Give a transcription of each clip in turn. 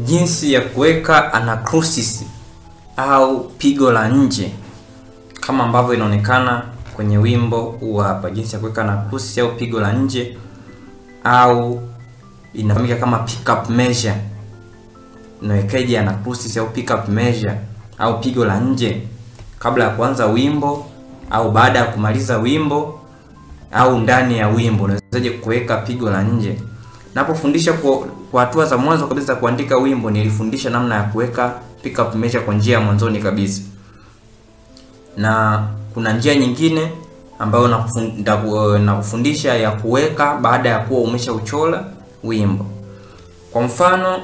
Jinsi ya kuweka anacrusis au pigo la nje kama ambavyo inaonekana kwenye wimbo huu hapa. Jinsi ya kuweka anacrusis au pigo la nje au inafahamika kama pick up measure. Unawekaje anacrusis au pick up measure au pigo la nje kabla ya kuanza wimbo au baada ya kumaliza wimbo au ndani ya wimbo? Unawezaje kuweka pigo la nje? Napofundisha kwa hatua za mwanzo kabisa kuandika wimbo, nilifundisha namna ya kuweka pick up measure kwa njia ya mwanzoni kabisa. Na kuna njia nyingine ambayo nakufundisha ya kuweka baada ya kuwa umeshauchora wimbo. Kwa mfano,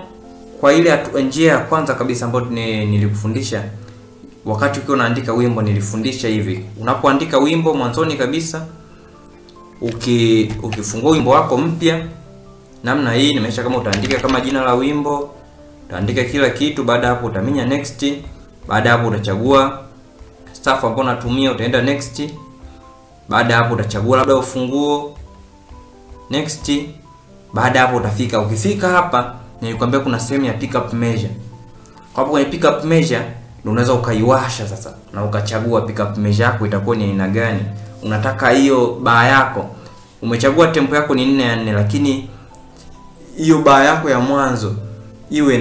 kwa ile njia ya kwanza kabisa ambayo nilikufundisha wakati ukiwa unaandika wimbo, nilifundisha hivi: unapoandika wimbo mwanzoni kabisa, ukifungua wimbo wako mpya namna hii, nimesha kama utaandika kama jina la wimbo, utaandika kila kitu. Baada hapo utaminya next. Baada hapo utachagua staff ambayo unatumia, utaenda next. Baada hapo utachagua labda ufunguo, next. Baada hapo utafika, ukifika hapa nilikwambia kuna sehemu ya pick up measure. Kwa hapo kwenye pick up measure ndio unaweza ukaiwasha sasa na ukachagua pick up measure yako itakuwa ni aina gani. Unataka hiyo baa yako, umechagua tempo yako ni 4/4, lakini hiyo baa yako ya mwanzo iwe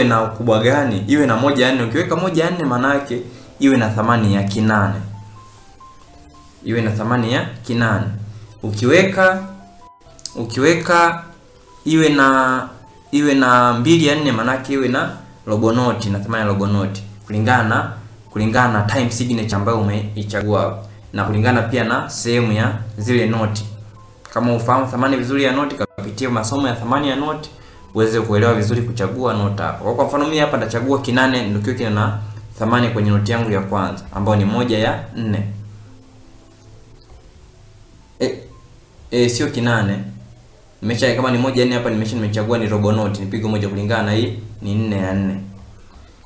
na ukubwa gani? Iwe na 1/4. Ukiweka 1/4 maana yake iwe na thamani ya 8. Iwe na thamani ya 8. Ukiweka iwe na 2/4 maana yake iwe na robo noti, na thamani ya robo noti kulingana na time signature ambayo umeichagua na kulingana pia na sehemu ya zile noti. Kama ufahamu thamani vizuri ya noti, kapitia masomo ya thamani ya noti uweze kuelewa vizuri kuchagua nota hapo. Kwa mfano mimi hapa nitachagua 8 ndio kiwe kina thamani kwenye noti yangu ya kwanza ambayo ni 1/4. Sio 8. Nimesha kama ni 1/4 hapa nimechagua ni robo noti, nipige moja kulingana na hii ni 4/4.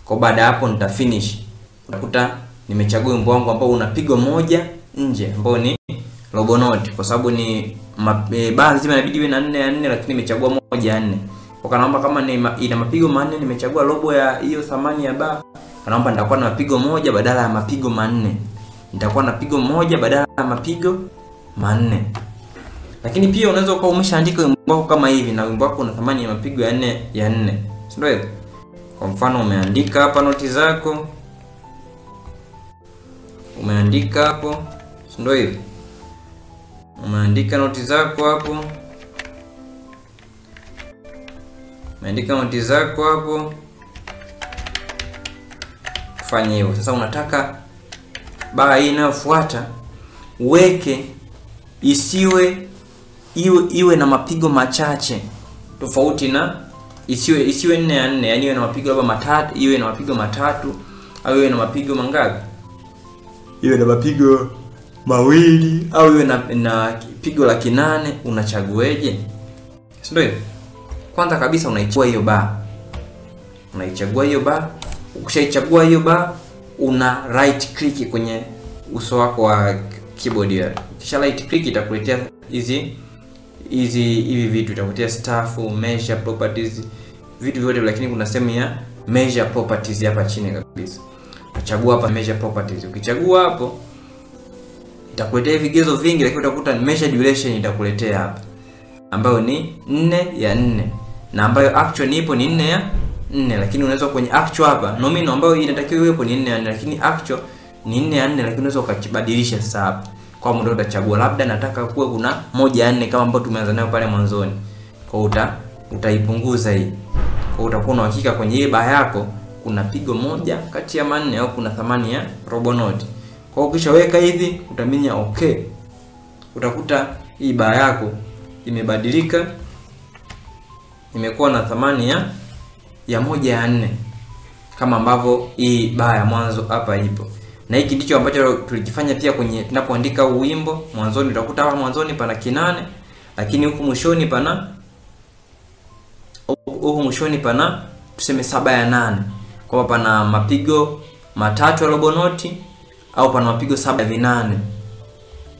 Kwa baada hapo nita finish. Utakuta nimechagua wimbo wangu ambao una pigo moja nje ambao ni robo noti, kwa sababu ni baa nzima inabidi iwe na 4/4, lakini nimechagua 1/4. Kwa naomba kama ni ina mapigo manne, nimechagua robo ya hiyo thamani ya baa, naomba nitakuwa na mapigo moja badala ya mapigo manne. Nitakuwa na pigo moja badala ya mapigo manne. Lakini pia unaweza ukawa umeshaandika wimbo wako kama hivi na wimbo wako una thamani ya mapigo ya 4/4. Si ndio hivyo? Kwa mfano umeandika hapa noti zako, umeandika hapo, si ndio hivyo? Umeandika noti zako hapo, umeandika noti zako hapo. Fanya hivyo. Sasa unataka baa hii inayofuata uweke isiwe iwe na mapigo machache, tofauti na isiwe 4/4, yani iwe na mapigo labda matatu, iwe na mapigo matatu au iwe na mapigo mangapi? Iwe na mapigo mawili au iwe na pigo la 8. Unachagueje? Si ndio hivyo? Kwanza kabisa unaichagua hiyo baa. Unaichagua hiyo baa. Ukishaichagua hiyo baa, una right click kwenye uso wako wa keyboard yako. Ukisha right click itakuletea hizi hivi vitu, itakuletea staff, measure properties, vitu vyote, lakini kuna sehemu ya measure properties hapa chini kabisa. Utachagua hapa measure properties. Ukichagua hapo itakuletea vigezo vingi, lakini utakuta measure duration itakuletea hapa ambayo ni 4/4 na ambayo actual ipo ni 4/4, lakini unaweza kwenye actual hapa nominal ambayo inatakiwa iwepo ni 4/4, lakini actual ni 4/4, lakini unaweza ukabadilisha sasa hapa. Kwa muda utachagua labda nataka kuwe kuna 1/4 kama ambayo tumeanza nayo pale mwanzoni. Kwa utaipunguza hii. Kwa utakuwa na hakika kwenye hii baa yako kuna pigo moja kati ya 4 au kuna thamani ya robo noti. Kwa ukishaweka hivi utaminya okay. Utakuta hii baa yako imebadilika, imekuwa na thamani ya 1/4 kama ambavyo hii baa ya mwanzo hapa ipo. Na hiki ndicho ambacho tulikifanya pia kwenye tunapoandika wimbo mwanzoni. Utakuta hapa mwanzoni pana 8, lakini huku mwishoni pana tuseme 7/8. Kwa pana mapigo matatu ya robo noti au pana mapigo 7/8,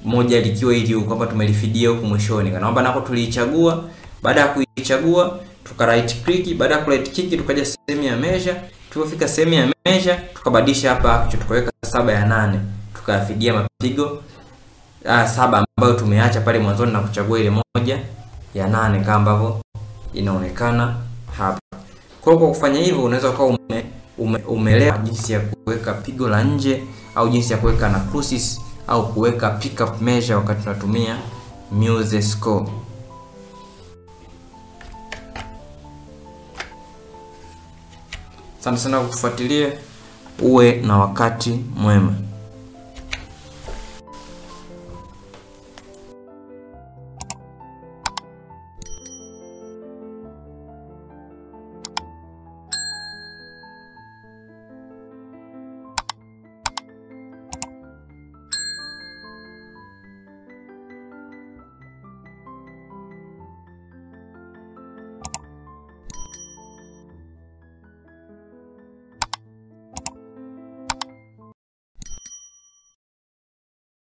moja likiwa hili huko hapa tumelifidia huku mwishoni. Naomba nako tuliichagua. Baada ya kuichagua Tuka right click, baada ya right click tukaja sehemu ya measure. Tulipofika sehemu ya measure tukabadilisha hapa actual, tukaweka 7 ya 8, tukayafidia mapigo 7 ambayo tumeacha pale mwanzoni na kuchagua ile 1 ya 8 kama ambavyo inaonekana hapa. Kwa hiyo kwa kufanya hivyo unaweza ukawa umeelewa jinsi ya kuweka pigo la nje au jinsi ya kuweka anacrusis au kuweka pickup measure wakati tunatumia MuseScore. Asante sana kwa kufuatilia, uwe na wakati mwema.